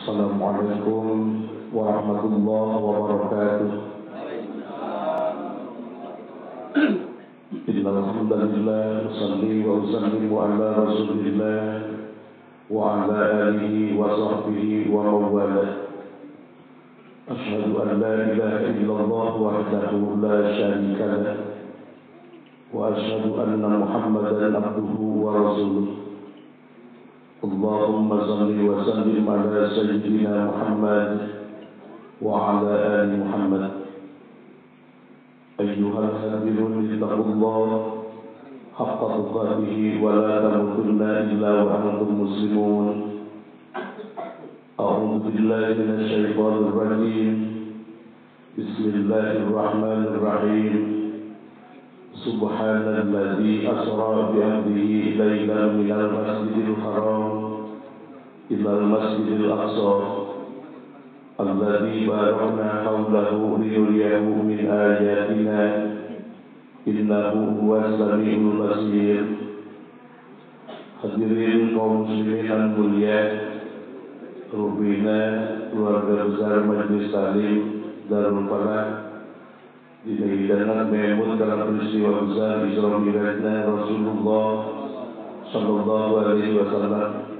Assalamualaikum warahmatullahi wabarakatuh. Alhamdulillah, salli wa usallimu ala rasulillah wa ala alihi wa sahbihi wa mawalah. Ashhadu an la ilaha illallah wahdahu la syarika lah wa ashhadu anna Muhammadan abduhu wa rasuluh. Allahumma salli wa sallim ala sayyidina Muhammad wa ala ali Muhammad. Ayyuhal hadirun ittaqullah haqqa tuqatih wa la tamutunna illa wa antum muslimun. A'udzu billahi minasy syaithanir rajim. Bismillahirrahmanirrahim. Subhanalladzi asra bi 'abdihi lailan minal masjidil haram ilal masjidil aqsa alladzi barakna hawlahu linuriyahu min ayatina innahu huwas samiul basir. Hadirin kaum muslimin yang mulia, rubina keluarga besar Majelis Taklim Darul Falah di Medan memut dalam peristiwa besar Isra Mi'rajnya Rasulullah Sallallahu Alaihi Wasallam.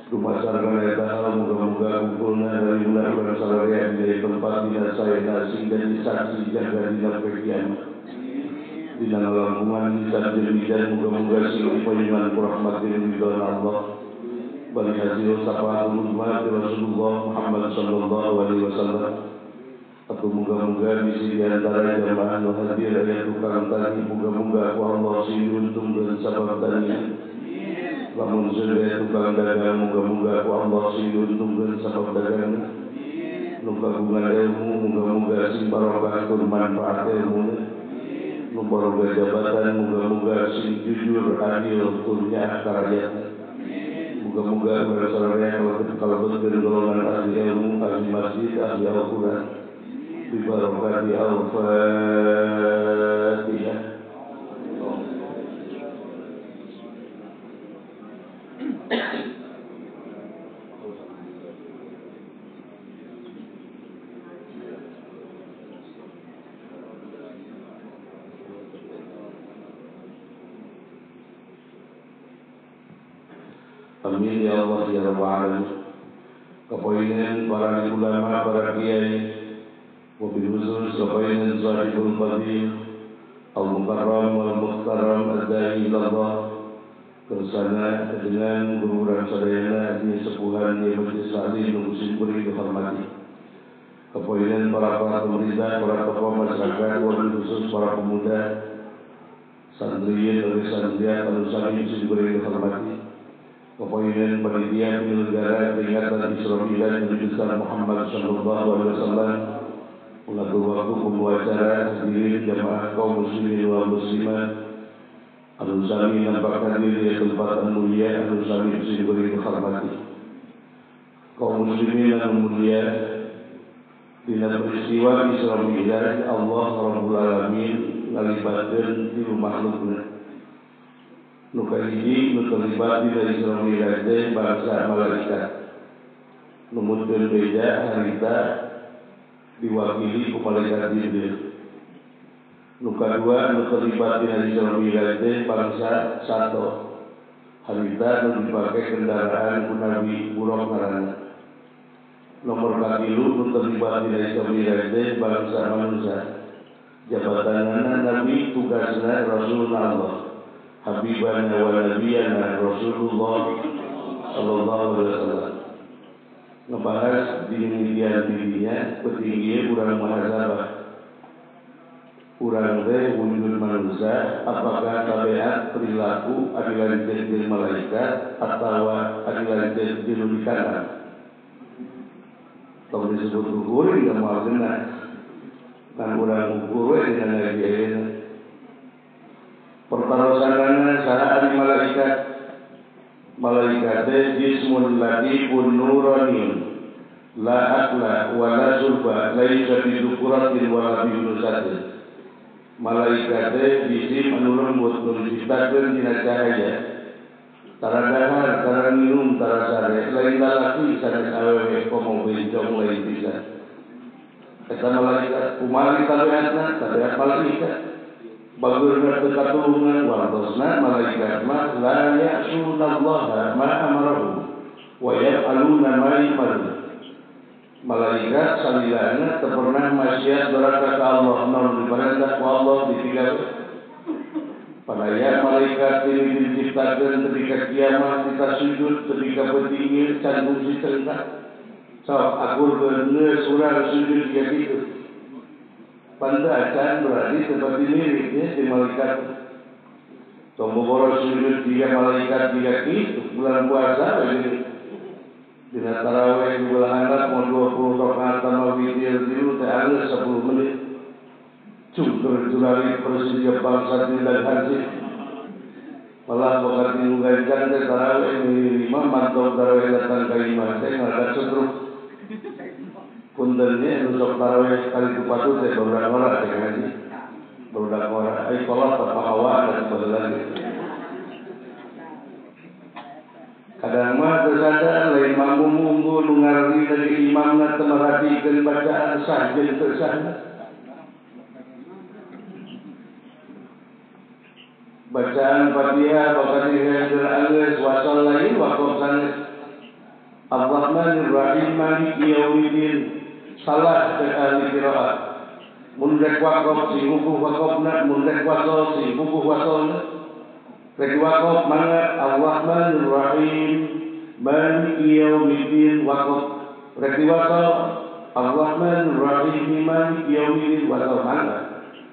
Dumasarkan eta hal muga-muga kumpulna dari ulah-ulah sararea di tempat dina saena sing jadi saksi jaga dina kiamat. Dina ngalangkungan hisab jeung mizan muga-muga sing dipayungan ku rahmat jeung ridho Allah. Bagi hasil syafaat umat Rasulullah Muhammad Sallallahu Alaihi Wasallam. Atau muga-muga bisi di antara jamaah nu hadir aya tukang tani, muga-muga ku Allah sing diuntungkeun sabab tani. Lamun seudeuh tukang dagang, muga-muga ku Allah sing diuntungkeun sabab dagang. Nu kagungan ilmu, muga-muga sing barokah tur manfaat ilmuna. Nu baroga jabatan, muga-muga sing jujur adil tur nyaah ka rakyatna. Muga-muga urang sararea kalebetkeun golongan ahli ilmu, ahli masjid, ahli Al-Qur'an. Bibarakati al-Fatihah. Amin ya Allah ya Rabbal alamin. Kepoinen para ulama, para kiai, wabil khusus kepoinen sahibul fadil al-mukarram wal-muhtaram ad-da'i ilallah, bersama dengan guru urang sadayana di sepuhan di Majelis Taklim nu kuring dihormati. Kepoinen para pemerintah, para tokoh masyarakat, wabil khusus para pemuda, santriyin dari santriat anu sami kuring dihormati. Kepoinen panitia penyelenggara peringatan Isra Mi'raj Nabi besar Muhammad Sallallahu Alaihi Wasallam, mengatur waktu pembawa hadirin jamaah kaum muslimin wal muslimat anu sami nampakkan diri di tempat mulia anu sami diberi dihormati. Kaum muslimin anu mulia, dina peristiwa Isra Mi'raj Allah Rabbul Alamin ngalibatkeun tilu makhlukna. Nu kahiji nu terlibat dina Isra Mi'raj teh bangsa malaikat. Numutkeun beja harita diwakili ku malaikat Jibril. Nu kadua nu terlibat dina Isra Mi'raj teh bangsa sato. Harita nu dipake kendaraan ku Nabi Buraq ngaranna. Nomor katilu nu terlibat dina Isra Mi'raj teh bangsa manusia. Jabatanana Nabi, tugasna Rasulullah Allah. Habibana wa nabiyana Rasulullah Sallallahu Alaihi Wasallam. Ngebahas di dinian dirinya petinggi urang muhasabah. Urang teh wujud manusia, apakah tabiat perilaku adilan jeung malaikat atawa adilan jeung nu dikanan? Tong disebut kuring da moal kena. Kan urang ukur we dina ngaji ayeuna. Pertarosanana saha ari malaikat? Malaikat teh jismun latifun nurani la akla wa la surba laisa bi dzukuratin wa la bi unusatin. Malaikat teh jisim anu lembut nu diciptakeun dina cahaya. Tara dahar, tara minum, tara sare, lain lalaki sanes awewe komo bencong lain bisa. Eta malaikat kumari tabiatna, tabiat malaikat. Bageurna teu katulungan wartosna malaikat mah la ya'sunallaha ma amarahu wa yaf'aluna ma yu'marun. Malaikat salilana teu pernah maksiat doraka ka Allah, naon diperintah ku Allah ditinggal. Padaya malaikat ini diciptakan ketika kiamat kita sujud, ketika petinggi canggung si cerita. Sok akur bener surah sujud dia gitu. Panda acan berarti seperti miripnya di malaikat. Tombol sujud dia malaikat dia gitu bulan puasa begitu. Dina tarawih bulan anak mau 20 rakaat tambah witir tilu teh alus 10 menit. Cungker curali persis bangsa tidak hansip. Malah boga tilu ganjang teh tarawih lima mantau tarawih datang ka imah teh ngadak setruk. Puntennya nu sok tarawih kali itu patut teh barudak ngora teh ngaji. Barudak ngora ai kolot pahawa dan baheula gitu. Kadang mah teu sadar lain mampu unggul nu ngarti dari imamna teu merhatikeun bacaan sah jeung teu sahna. Bacaan Fatihah bakal dihadir anggeus wasal lain waqaf sanes. Ar-Rahmanir Rahim Maliki Yaumiddin salah teh ahli qiraat. Mun rek waqaf sing hukuh waqafna, mun rek wasal sing hukuh wasalna. Rek waqaf mangga Ar-Rahmanir Rahim Maliki Yaumiddin waqaf. Rek diwasal Ar-Rahmanir Rahim Maliki Yaumiddin wasal mangga.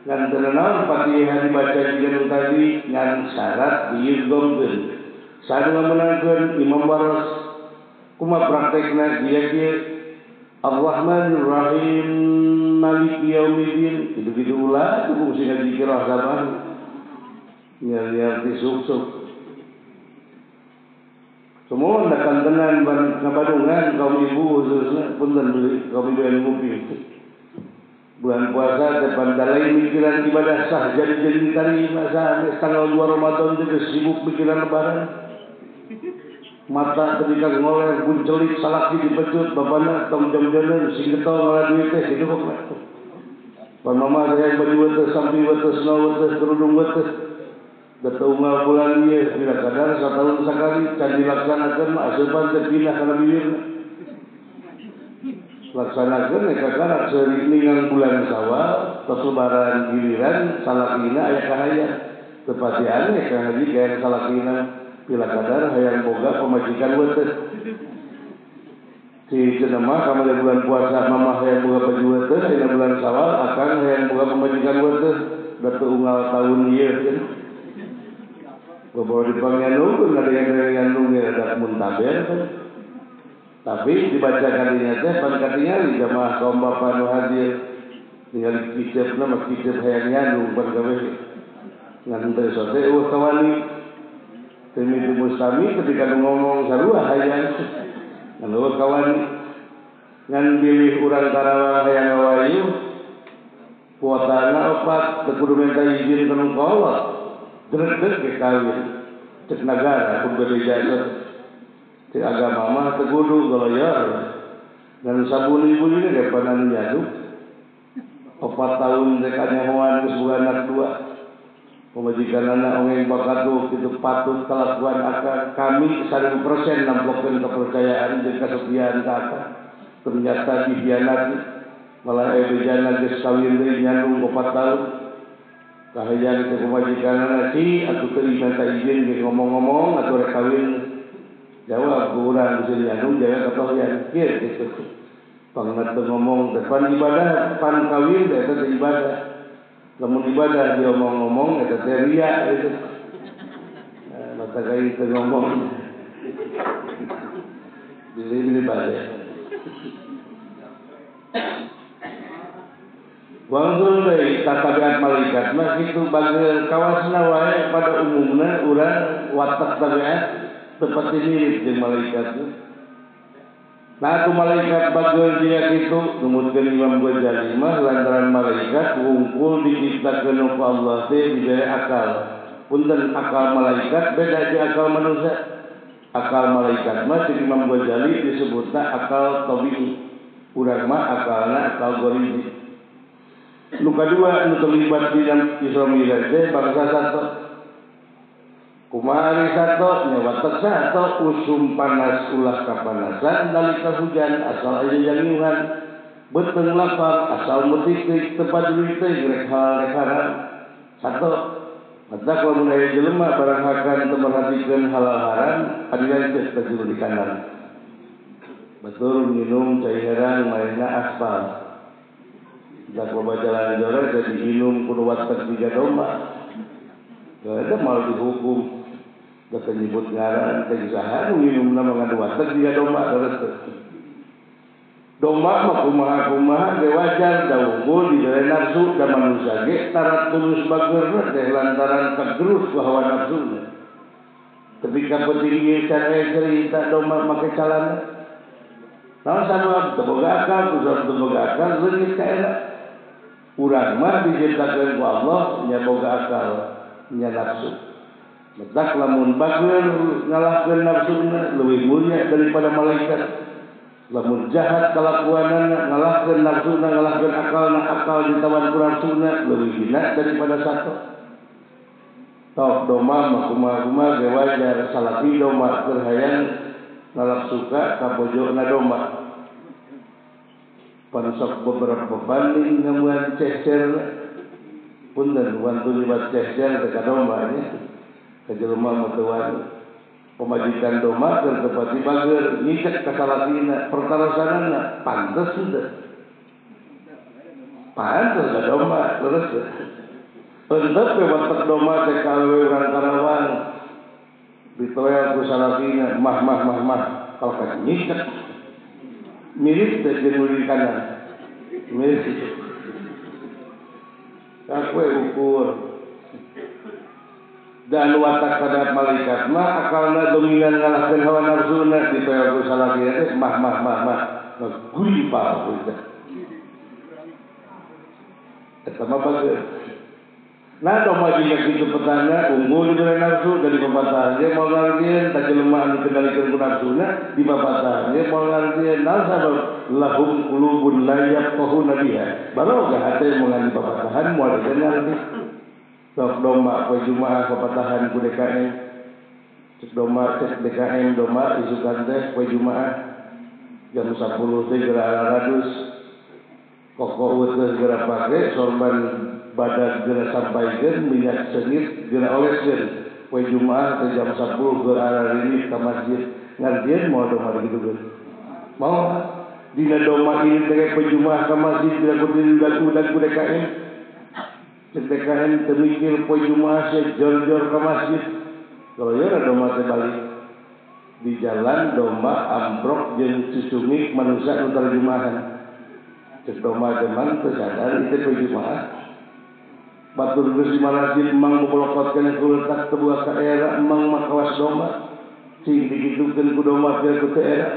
Ngan tenanan Fatihah dibaca jiga tadi ngan syarat diidghamkeun. Sanu ngamenangkeun Imam Waras kumaha praktekna dia kieu Ar-Rahmanir Rahim Maliki Yaumiddin kitu-kitu ulah teu fungsi ngaji kirah zaman nyari-nyari suk-suk. Semua ndakan tenan ngabadungan kaum ibu khususnya punten beli kaum ibu yang ngopi. Bulan puasa depan dalai mikiran ibadah sah jadi-jadi tadi masa tanggal 2 Ramadan itu sibuk mikiran lebaran. Mata ketika ngoler buncelik salaki dipecut bapana tong jom-jomeun sing getol ngalah duit teh kitu kok. Pan mama hayang baju weuteuh sampi weuteuh snow weuteuh kerudung weuteuh. Da teu unggal bulan ieu bila kadar sataun sakali can dilaksanakeun mah asupan teh pindah kana bibirna. Laksanakeun eta karak seuring ningang bulan Syawal tos lebaran giliran salakina aya kahayang teu pati aneh ka haji gaya salakina pila kadar hayang boga pamajikan weuteuh si cenah mah kamari bulan puasa mamah hayang boga baju weuteuh dina bulan Syawal akang hayang boga pamajikan weuteuh da teu unggal taun ieu bobo dipangyandungkeun ada yang da muntaber kan. Tapi dibaca kadinya teh pan katingali jamaah kaum bapa nu hadir ningali kicepna mah kicep hayang nyandung pan gawe ngan teh sote eueuh kawani teu mimpi mustami ketika nu ngomong sarua hayang ngan eueuh kawani ngan bilih urang Karawang hayang ngawayu kuotana opat teu kudu minta izin ka nu kolot dredeg ge kawin cek nagara kudu bebe di agama mah teu kudu goloyor dan sabun ibu ini depan anu nyaduk 4 tahun rek nyahoan geus boga anak 2 pamajikan anak ongeng bakatuh kitu patut kalakuan akang kami 1000% namplokeun kepercayaan jeung kesetiaan ka akang ternyata dikhianati malah bejana geus kawin deui nyandung 4 tahun kahayang teh pamajikan anak ci atuh teu minta izin ge ngomong-ngomong atuh rek kawin jawab kurang bisa nyandung jaga katohyan kieu gitu. Pangat ngomong depan ibadah pan kawin eta teh ibadah. Lamun ibadah dia ngomong-ngomong eta teh riya gitu. Nah, mata kai teu ngomong. Bili-bili balik. Wangsul deui tabiat malaikat mah kitu bagi kawasna wae pada umumna urang watak tabiat seperti mirip jeung malaikat. Nah, aku malaikat bageur dia kitu numutkeun Imam Ghazali mah lantaran malaikat wungkul diciptakeun ku Allah teh dibere akal. Punten akal malaikat beda jeung akal manusia. Akal malaikat mah cek Imam Ghazali disebutna akal tabi'i. Urang mah akalna akal gharizi. Nu kadua nu terlibat di dalam Isra Mi'raj teh bangsa sato. Kumaha ari sato nya watek sato usum panas ulah kapanasan nalika hujan asal aya jangiuhan. Beuteung lapar asal meutik teu paduli teh rek halal rek haram. Sato matak lamun aya jelema barang hakan teu merhatikeun halal haram adilan teh tajul di kanan. Batur minum cai herang mainna aspal. Dak loba jalan jore jadi minum kudu watek tiga domba. Eta mal dihukum. Da nyebut ngaran teh saha nu minumna mah watek tiga domba terus. Domba mah kumaha-kumaha ge wajar da unggul dibere nafsu da manusia ge tarat tulus bageurna teh lantaran kagerus ku hawa nafsuna. Ketika penting ieu can aya cerita domba make calana. Naon sabab teu boga akal, kusabab teu boga akal leungit ka era. Urang mah diciptakeun ku Allah nya boga akal, nya nafsu. Matak lamun bageur ngalahkeun nafsuna leuwih mulia daripada malaikat. Lamun jahat kalakuanana ngalahkeun nafsuna, ngalahkeun akalna, akal ditawan ku nafsuna leuwih hina daripada sato. Tok domba mah kumaha-kumaha ge wajar salaki domba keur hayang ngalap suka ka bojona domba. Pan sok beberapa banding ngamuan cecer punten wantu nyebat cecer teh ka domba nya. Ka jelema mah teu wani. Pemajikan domba keur tepati bager ngicek ka salakina pertarasanana pantes henteu. Pantes ka domba terus. Henteu we watek domba teh ka awewe urang Karawang. Ditoel ku salakina mah mah mah mah kalau ka ngicek. Mirip teh jeung nu di kanan. Mirip. Kakwe ukur. Dan watak pada malaikat mah akalna dominan ngalahkeun hawa nafsuna ditoel ku salakina teh mah mah mah mah ngaguripal teh. Eta mah bagus. Nah domba jika kitu petana unggul dibere nafsu dari pepatahan dia moal ngartieun ta jelema anu dikendalikeun ku nafsuna di pepatahan dia moal ngartieun naon sabab lahum qulubun la yafqahuna biha baroga hate moal di pepatahan moal ngarti. Sok domba poe Jumaah pepatahan ku DKM cek domba cek DKM domba isukan teh poe Jumaah jam 10 teh geura radus koko teh geura pake sorban badan geura sampaikeun minyak sengit geura oleskeun poe Jumaah teh jam 10 geura ararini ka masjid ngartieun moal domba kitu geus mau dina domba ieu teh poe Jumaah ka masjid geura kudu udag-udag ku DKM cek DKM teu mikir poe Jumaah sia jor-jor ka masjid kalau ya domba teh balik di jalan domba amprok jeung cucungik manusia nu tarjumahan cek domba teh man teu sadar ieu poe Jumaah. Batur geus di masjid emang bobolokotkeun ku letak teu boga ka era emang mah kawas domba cing dikitukeun ku domba teh ku teu era.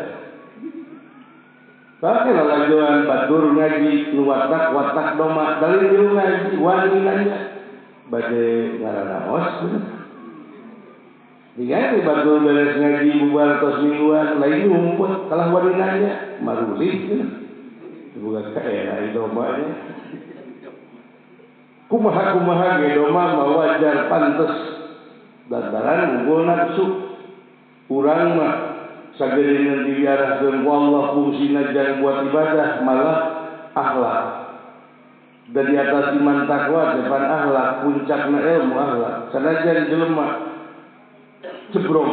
Pake lalajoan batur ngaji nu watak watak domba dalil milu ngaji wani nanya bade ngaranaos. Diganti batur beres ngaji bubar tos mingguan lain ngumpul kalah wani nanya marulih teu boga ka era ieu domba nya. Kumaha-kumaha ge domba mah wajar pantes lantaran unggul nafsu. Urang mah sagedeuna diarahkeun ku Allah fungsina jang buat ibadah malah akhlak. Dan di atas iman takwa depan akhlak puncakna ilmu akhlak. Sanajan jelema cebrong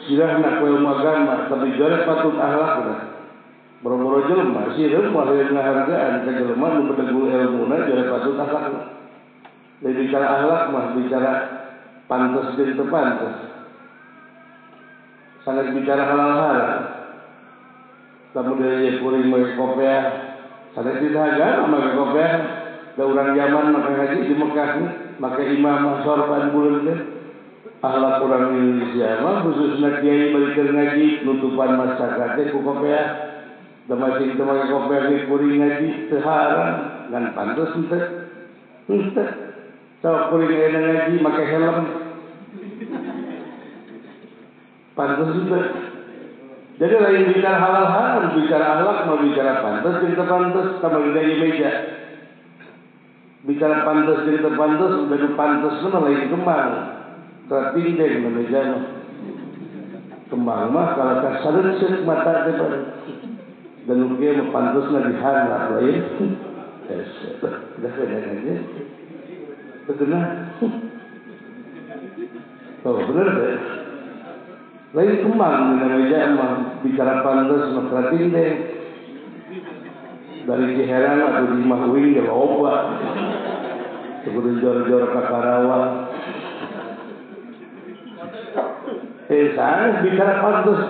sirahna ku ilmu agama tapi jare patut akhlakna. Boro-boro jelema sireum moal ngahargaan ka jelema nu bedegul ilmuna jare patut akhlakna. Jadi bicara akhlak mah bicara pantes jeung teu pantes. Sanes bicara halal haram. Lamun deui kuring make kopiah, sanes dihaga make kopiah. Da urang Yaman make haji di Mekah make imamah sorban buleun teh. Akhlak urang Indonesia mah khususna kiai bari keur ngaji nutupan masyarakat teh ku kopiah. Da masing teu make kopiah ge kuring ngaji teu haram ngan pantes henteu. Henteu. Sok kuring ayeuna ngaji make helm. Pantes juga. Jadi lain bicara halal haram, bicara akhlak mau bicara pantes jeung teu pantes sama di meja. Bicara pantes jeung teu pantes, udah pantes mah lain kembang. Keratindeng na meja mah. Kembang mah kalau kasareun mata teh dan kieu mah pantesna dihandap lain. Udah beda aja. Betul. Oh, bener deh. Lain kembang di meja mah bicara pantes mah keratindeng. Dari Ciherang atau di Imah Uing ge loba. Kudu jor-jor ka Karawang. Saya bicara pantes.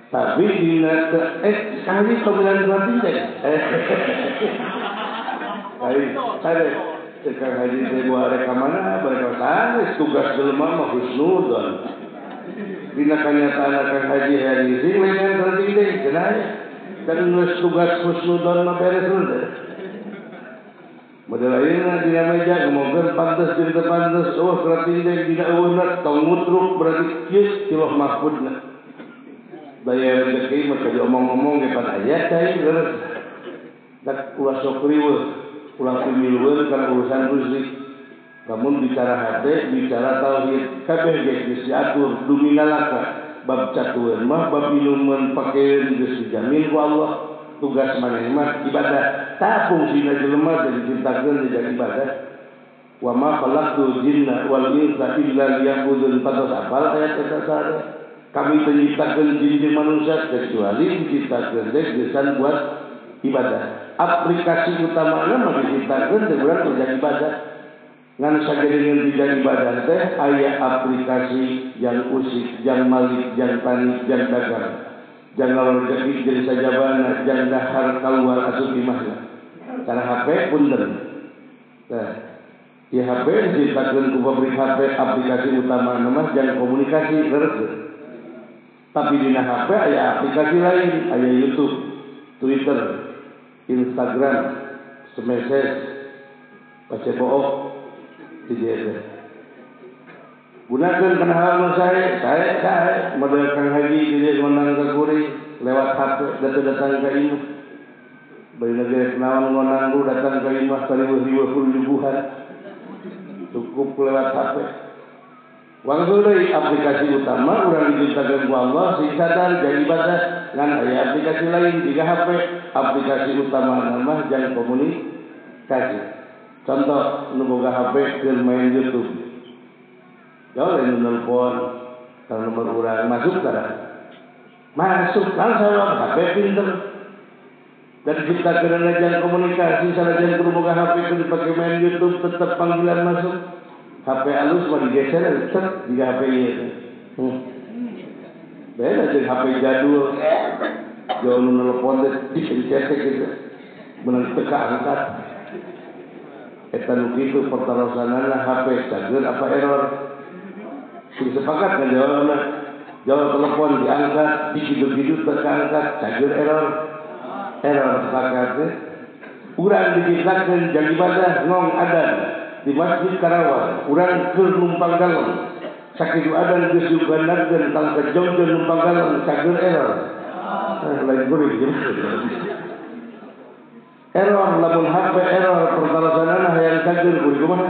Tapi dina sekali pemilihan keratindeng. Kali cekang haji teh gua rek ka mana, barek sanes tugas jelema mah husnudon. Dina kanyataan Kang Haji hari sing lain keratindeng cenah. Dan geus tugas husnudon mah beres teh. Model ayeuna dina meja ngomongkeun pantes jeung teu pantes, eueuh keratindeng dina eueuhna tong ngutruk berarti kieu ti Loh Mahfudna. Daya rezeki mah teu diomong-omong ge pan aya cai leres. Dak ulah sok riweuh, ulah pimilueun kana urusan rezeki. Lamun bicara hate, bicara tauhid, kabeh ge geus diatur duminalaka. Bab catueun mah, bab minuman pakeun geus dijamin ku Allah. Tugas maneh mah ibadah. Tah fungsina jelema teh diciptakeun jadi ibadah. Wa ma khalaqtul jinna wal insa illa liya'budun. Patos apal ayat eta sare. Kami menciptakan jin jeung manusia kecuali diciptakeun teh geus buat ibadah. Aplikasi utamana mah diciptakeun teh urang kerja ibadah. Ngan sagedengeun tidak ibadah teh aya aplikasi yang usik, yang malik, yang tani, yang dagang. Jangan rezeki jeung sajabana, jangan dahar keluar asup imahna. Karena HP punten. Nah, ya HP diciptakeun ku pabrik HP aplikasi utama mah jangan komunikasi leres. Tapi dina HP aya aplikasi lain, aya YouTube, Twitter, Instagram, SMS, Facebook, di dieu. Gunakan kana hal nu sae, sae sae model Kang Haji di dieu ngondang ka kuring lewat HP datang ka imah. Bari nage naon ngondang datang ka imah sariweuh-riweuh kulibuhan. Cukup lewat HP. Wangsul deui aplikasi utama urang diciptakeun ku Allah sing sadar jadi ibadah ngan aya aplikasi lain jiga HP. Aplikasi utama mah jang komunikasi. Contoh nu boga HP keur main YouTube. Jauh lain nelpon kalau nomor urang masuk tara. Masuk langsung HP pinter. Dan diciptakeun jang komunikasi sanajan kudu boga HP keur dipake main YouTube tetep panggilan masuk. HP alus mah digeser cet jiga HP ieu. Beda jeung HP jadul. Jauh nu nelpon teh dicetek gitu. Menang teu kaangkat. Eta nu kitu pertarosanana HP cager apa error. Sing sepakat ngajawabna. Jawab telepon diangkat, dikidu-kidu teu kaangkat, cager error. Error sepakat teh. Urang diciptakeun jang ibadah ngong adan di Masjid Karawang, urang keur numpang galon. Sakitu adan geus diugandakeun tang ka jongjon numpang galon cager error. Lain kuring Error lamun HP error pertalasanana hayang cager kuring kumaha?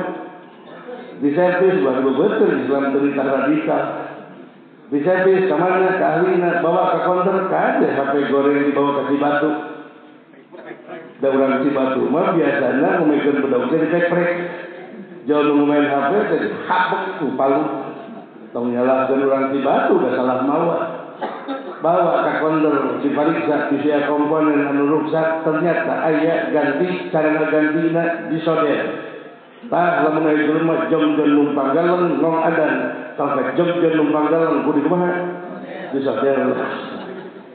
Di servis baru betul Islam cerita radikal. Di servis kamana ka ahlina bawa ka konter kade HP goreng dibawa ka Cibatu. Da urang Cibatu mah biasana ngumekeun bedog teh dipeprek. Jauh nu main HP teh hapek ku palu. Tong nyalahkeun urang Cibatu da salah mawa. Bawa ka konter dipariksa bisi komponen anu rusak ternyata aya ganti cara ngagantina disoder. Tah lamun aya jelema jom-jom numpang galeng ngong adan kalau jom-jom numpang galeng kudu kumaha disoder.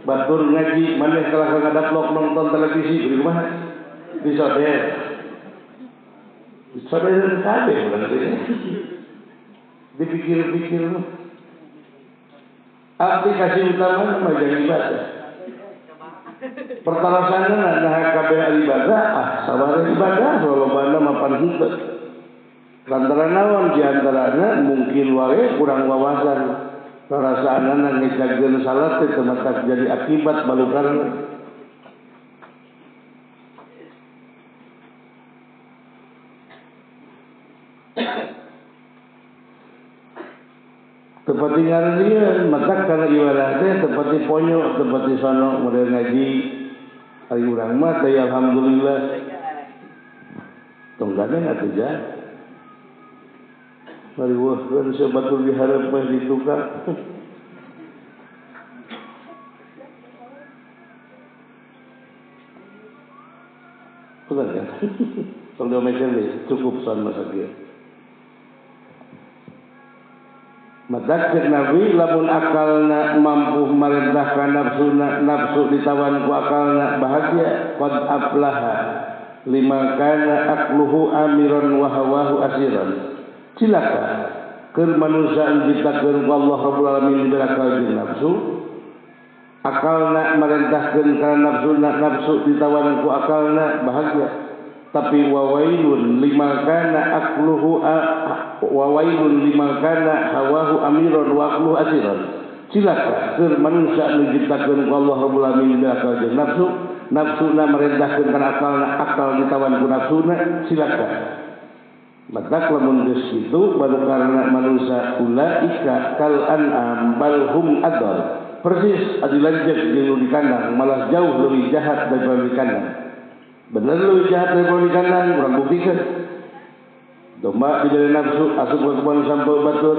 Batur ngaji maneh kalah ngadaplok nonton televisi kudu kumaha disoder. Disoder kabeh urang teh. Dipikir-pikir aplikasi utama mah jangan ibadah. Pertalasanna nah kabeh ibadah ah sabar ibadah lolobana mapan henteu. Lantaran naon diantarana mungkin wae kurang wawasan. Perasaanana ngejagkeun salat teh teu matak jadi akibat balukarna. Tepati ngarandian matak kana ibadah teh tepati ponyo tepati sono model ngaji ari urang mah teh alhamdulillah tong gandeng atuh ja mari wah kan sabatur diharap mah ditukar betul kan tong diomekeun deui cukup san masa kieu. Matak cek Nabi lamun akalna mampu merintahkan nafsuna nafsu ditawan ku akalna bahagia qad aflaha lima kana aqluhu amiran wa hawahu asiran. Cilaka keur manusia diciptakeun ku Allah Rabbul Alamin diberi akal jeung nafsu akalna merintahkeun kana nafsuna nafsu ditawan ku akalna bahagia. Tapi wawailun lima kana aqluhu wawailun lima kana hawahu amiron wa aqluhu asiron. Cilaka keur manusia nu diciptakeun ku Allah Rabbul Alamin diberi akal jeung nafsu nafsuna merintahkeun kana akalna akal ditawan ku nafsuna cilaka. Matak lamun geus kitu baru karena manusia ulaika kal an'am bal hum adall. Persis adi lanjut jeung di kandang malah jauh lebih jahat daripada di kandang. Bener lebih jahat daripada di kandang, urang buktikeun. Domba diberi nafsu asup ka kebon sampeu batur.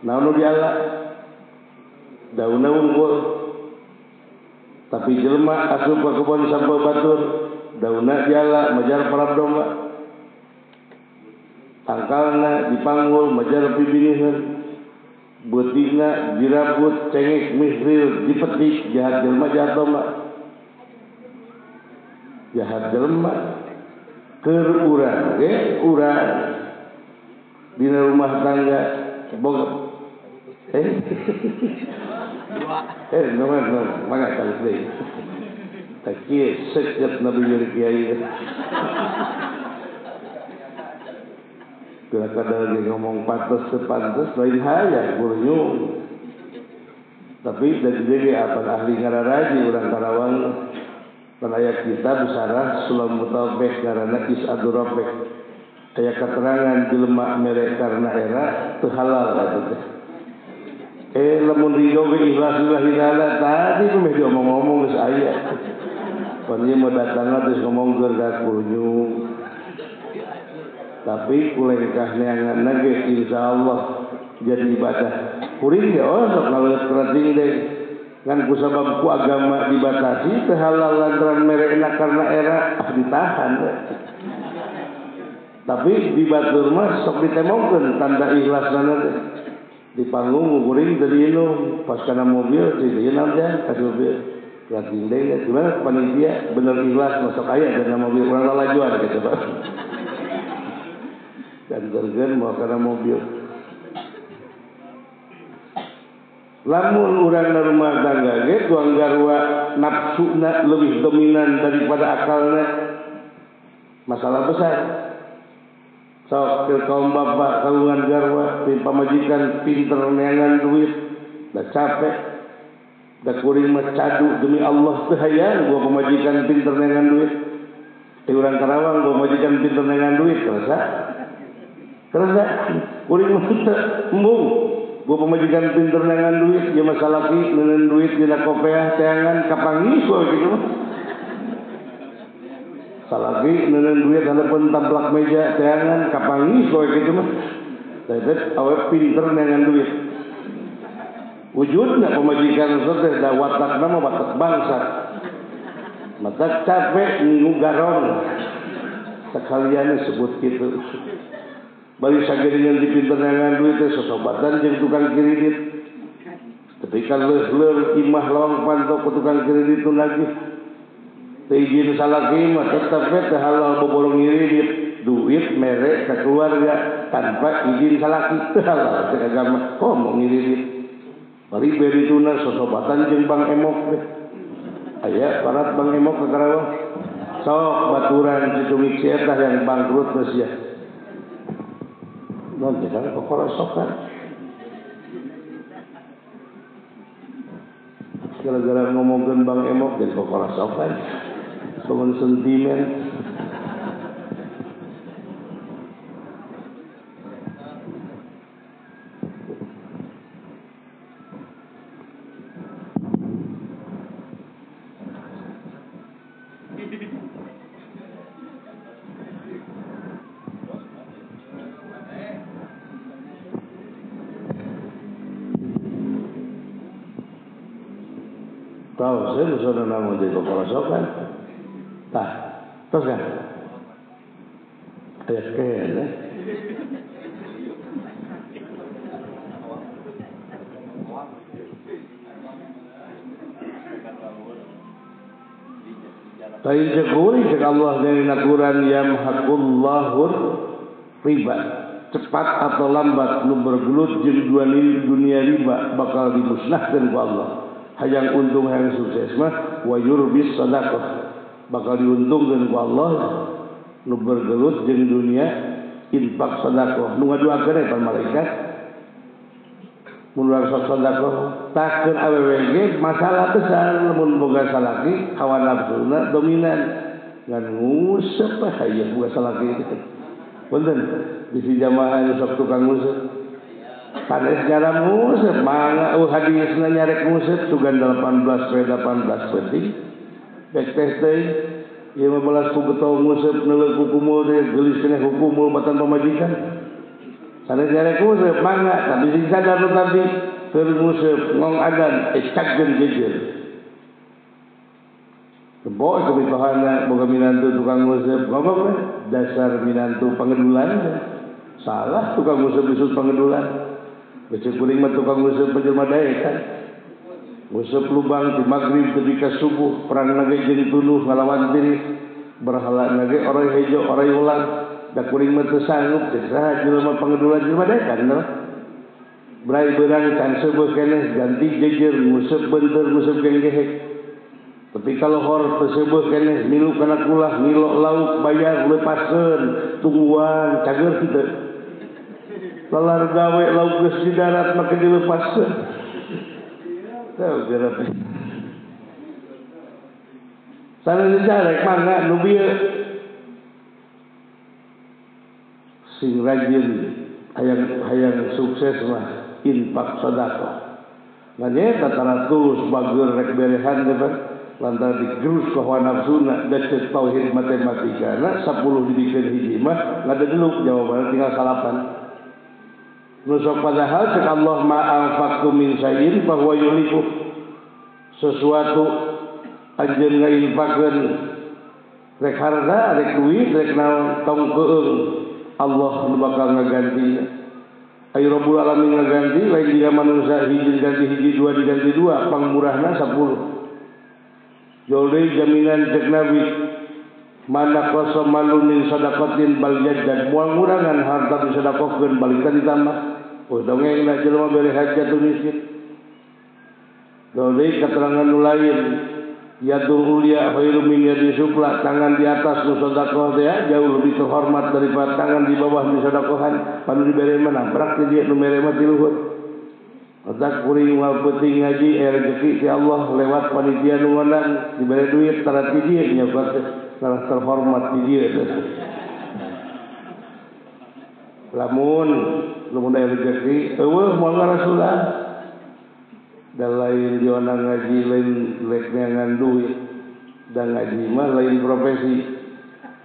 Naon nu diala? Daunna unggul. Tapi jelema asup ka kebon sampeu batur, daunna diala majar parab domba. Tangkalna dipanggul majar pibiniheun. Beutingna dirabut cengek misril dipetik jahat jelema jahat domba. Jahat jelema keur urang ge urang dina rumah tangga boga nomor mangga tarik deui tah kieu seukeut Nabi jadi kiai. Bila kada lagi ngomong pantes sepantes lain hayang kurunyung. Tapi dari dia apa ahli ngararaji urang Karawang pan aya kitab sarah Sulam Mutaubek ngaranna Is'adur Rafiq. Aya keterangan jelema mere karena era teu halal eta teh. Lamun ridho ge ikhlas lillahi taala tadi meh diomong-omong geus aya. Pan ieu mah datangna geus ngomong keur kurunyung. Tapi kulengkah neangan ge insyaallah jadi ibadah. Kuring ge oh sok ngaleut kerating deui. Ngan kusabab ku agama dibatasi teu halal lantaran merekna karena era ah ditahan. Tapi di batur mah sok ditemongkeun tanda ikhlasna teh. Di panggung kuring teu diinum, pas kana mobil teu diinum teh ka mobil. Kerating deui gimana panitia bener ikhlas masuk aya dina mobil urang lalajuan kitu Pak. Dan gergen mau karena mobil. Lamun urang rumah tangga ge tuang garwa nafsuna lebih dominan daripada akalna, masalah besar. Sok ke kaum bapak kagungan garwa pamajikan pinter neangan duit, dah capek, dah kuring mah cadu demi Allah teu hayang gua pamajikan pinter neangan duit. Ti urang Karawang gua pamajikan pinter neangan duit kerasa. Kerasa kuring mah teu embung. Gua pamajikan pinter neangan duit, ieu mah salaki neuneun duit dina kopeah teangan kapanggih gua kitu mah. Salaki neuneun duit hareupeun tablak meja teangan kapanggih gua kitu mah. Teh awe pinter neangan duit. Wujudna pamajikan teh da watakna mah watak bangsat. Mata capek ngingu garong. Sekalian sebut kitu. Bari sageureungan dipinter neangan duit teh sosobatan jeung tukang kredit. Tapi kan leuh-leuh imah lawang panto ku tukang kredit nu nagih. Teu izin salaki mah tetep we teu halal boborong ngiridit. Duit mere ka keluarga tanpa izin salaki teu halal cek agama. Komo ngiridit. Bari beri tuna sosobatan jeung Bang Emok teh. Aya parat Bang Emok ke Karawang. Sok baturan cicungik si eta yang bangkrut geus ya. Non teh kan kokorosokan. Gara-gara ngomongkeun Bang Emok jadi kokorosokan. Bangun sentimen. Tahu saya sudah namun jadi kokorosokan. Tah, terus kan? Aya kene. Lain cekuri cek Allah dari nakuran yamhaqullahu riba. Cepat atau lambat nu bergelut jeung dunia riba bakal dimusnahkeun ku Allah. Hayang untung hayang sukses mah wa yurbis sadaqah. Bakal diuntungkeun ku Allah nu bergelut jeung dunia infak sedekah. Nu ngaduakeun eta malaikat mun urang sok sedekah takeun awewe ge masalah besar lamun boga salaki hawa nafsuna dominan ngan ngusep hayang boga salaki. Punten bisi jamaah nu sok tukang ngusep sanes nyaram ngusep mangga hadisna nyarek ngusep sugan 18 poe 18 peuting bek teh teh ieu mah balas ku getol ngusep neuleuh ku kumul teh geulis keneh ku kumul batan pamajikan sanes nyarek ngusep mangga tapi sing sadar nu tadi keur ngusep ngong adan cagkeun jejer kebo kemitohana boga minantu tukang ngusep ngomong we dasar minantu pangedulan salah tukang ngusep disebut pangedulan. Becek kuring mah tukang nguseup jelema daek kan. Nguseup lubang di magrib tepi ka subuh perang nage jeung tunuh ngalawan tiris berhala nage orai hejo orai ulang da kuring mah teu sanggup cek saha jelema pangedulan jelema daek kan. Brai beurang can seubeut keneh ganti jejer nguseup beunteur nguseup genggehek. Tapi kalau hor teu seubeut keneh milu kana kulah ngilo lauk bayar lepaskeun tungguan cager kitu. Lalar gawe lauk geus di darat make dilepaskeun. Teu geura teh. Sanes dicarek mangga nu bieu. Sing rajin hayang sukses mah infak sedekah. Ngan eta tara tulus bageur rek berehan teh lantaran digerus ku hawa nafsuna da ceuk tauhid matematika na 10 dibikeun hiji mah ngadedeluk jawabanna tinggal salapan. Nusok padahal cek Allah ma anfaqtum min syai'in fa huwa yuhliku. Sesuatu anjeun ngainfakeun rek harta rek duit rek naon tong keung Allah nu bakal ngaganti. Ayo Rabbul Alamin ngaganti lain jiga manusia hiji diganti hiji dua diganti dua pangmurahna 10. Jauh deui jaminan cek Nabi mana qasam malu min sadaqatin bal jaddad moal ngurangan harta disedekahkeun balik ditambah. Oh dongeng na jelema bere hajat miskin. Deui keterangan nu lain yadul ulya khairu min yadi sufla, tangan di atas nu sedekah teh jauh lebih terhormat daripada tangan di bawah nu sedekahan. Panu dibere mah nabrak ti dieu nu mere mah ti luhur. Otak kuring moal peuting ngaji rezeki ti Allah lewat panitia nu ngondang dibere duit tara ti dieu nyokot teh salah terhormat di dia. Lamun lamun aya rezeki eueuh moal ngarasulah da lain diona ngaji lain rek neangan duit da ngaji mah lain profesi.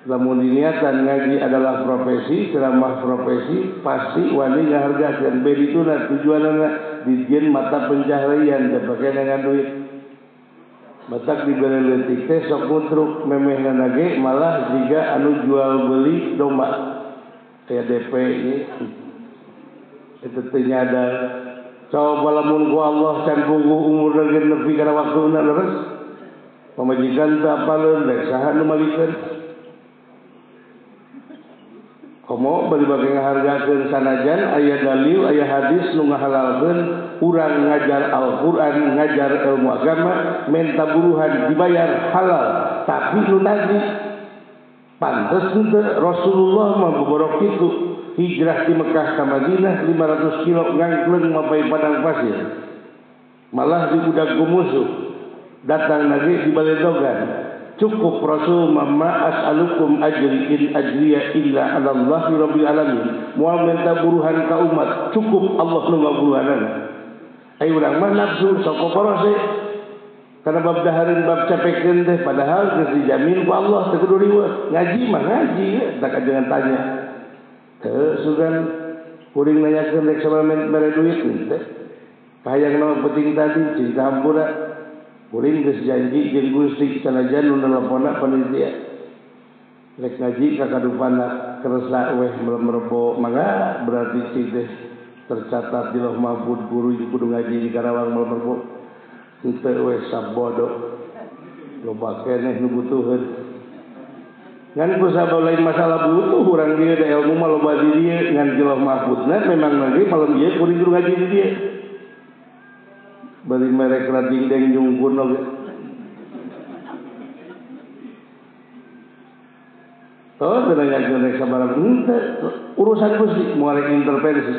Lamun diniatan ngaji adalah profesi, ceramah profesi pasti wani ngahargakeun be dituna tujuanna dijieun mata pencaharian teu pake neangan duit. Batak dibere leutik teh sok ngutruk memehna ge malah jiga anu jual beli domba aya DP ieu eta teu nyadar. Coba lamun ku Allah can pungguh umurna ge nepi kana waktuna leres pamajikan teu apaleun rek saha nu malikeun. Komo bari bage ngahargakeun sanajan aya dalil aya hadis nu ngahalalkeun urang ngajar Al-Qur'an, ngajar ilmu agama, menta buruhan dibayar halal, tapi nu tadi pantes henteu Rasulullah mah boborok kitu hijrah di Mekah ka Madinah 500 kilo ngangkleung mapai padang pasir. Malah dibudak ku musuh. Datang lagi di baledogan. Cukup Rasul mama as'alukum ajri in ajriya illa 'ala Allahi rabbil alamin. Moal minta buruhan ka umat, cukup Allah nu ngaburuhanana. Ai urang mah nafsu sok kokorose. Karena bab dahareun bab capekeun teh padahal geus dijamin ku Allah teu kudu riweuh. Ngaji mah ngaji, tak jangan tanya. Teu sugan kuring nanyakeun rek sabaraha mere duit teh. Kahayang nama penting tadi cinta hampura. Kuring geus janji jeung Gusti sanajan nu nelponna panitia. Rek ngaji ka kadupana kersa weh merebo mangga berarti cing teh tercatat di Lauh Mahfud guru kudu ngaji di Karawang merebo. Henteu weh sabodo. Loba keneh nu butuheun. Ngan ku sabab lain masalah butuh urang dieu da ilmu mah loba di dieu ngan di Lauh Mahfudna memang lagi malam ieu kuring kudu ngaji di dieu. Bari merek rading deng jungkun oge. Oh, teu nanyakeun rek sabaraha henteu urusan Gusti moal rek intervensi.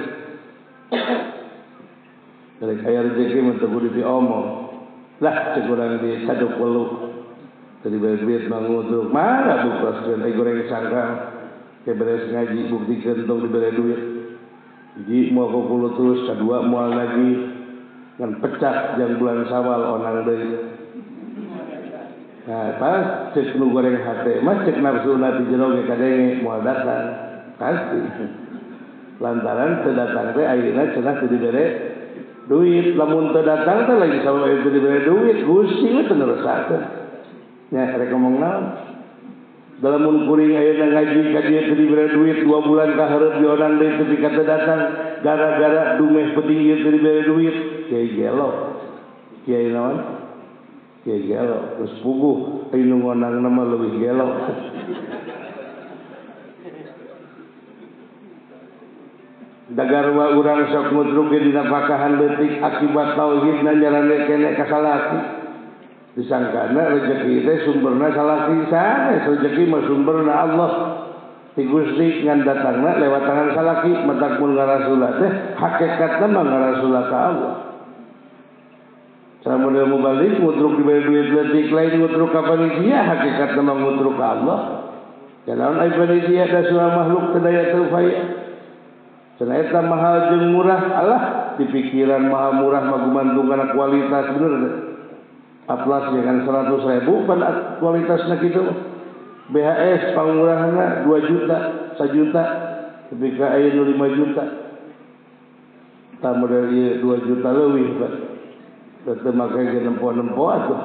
Rek aya rezeki mah teu kudu diomong. Lah cek urang di caduk weluh. Teu dibere duit mah ngudruk. Mana bukoskeun ai goreng sangka ke beres ngaji buktikeun tong dibere duit. Hiji moal kukulut terus, kadua moal lagi. Ngan pecah jam bulan Syawal onang deui. Nah, pas cek nu goreng hate mah cek nafsuna ti jero ge kadenge moal datang. Pasti. Lantaran teu datang teh ayeuna cenah teu dibere duit. Lamun teu datang teh lagi sabab teu dibere duit, Gusti we teu ngeresakeun. Nya rek ngomong naon? Lamun kuring ayeuna ngaji ka dieu teu dibere duit 2 bulan ka hareup di onang deui tepi ka teu datang gara-gara dumeh penting ieu teu dibere duit. Kiai gelo, kiai naon? Kiai gelo, terus puguh, ayo nu ngonang nama leuwih gelo. Dagarwa urang sok ngutruk ge dina pakahan leutik akibat tauhidna nyarane keneh ka salaki. Disangkana rezeki teh sumberna salaki sanes, rezeki mah sumberna Allah. Ti Gusti ngan datangna lewat tangan salaki, matak mun ngarasula teh hakikatna mah ngarasula ka Allah. Cara model mubalik ngutruk diberi duit leutik lain ngutruk ka panitia hakikatna mah ngutruk ka Allah. Janaon ai panitia da surah makhluk teu daya teu upaya. Cenah eta mahal jeung murah alah di pikiran mahal murah mah gumantung kana kualitas bener teh. Atlas ya kan 100.000 pan kualitasna kitu. BHS pangmurahna 2 juta, 1 juta, tapi ka aya nu 5 juta. Tah model ieu 2 juta leuwih Pak. Teu make ge nempo-nempo atuh.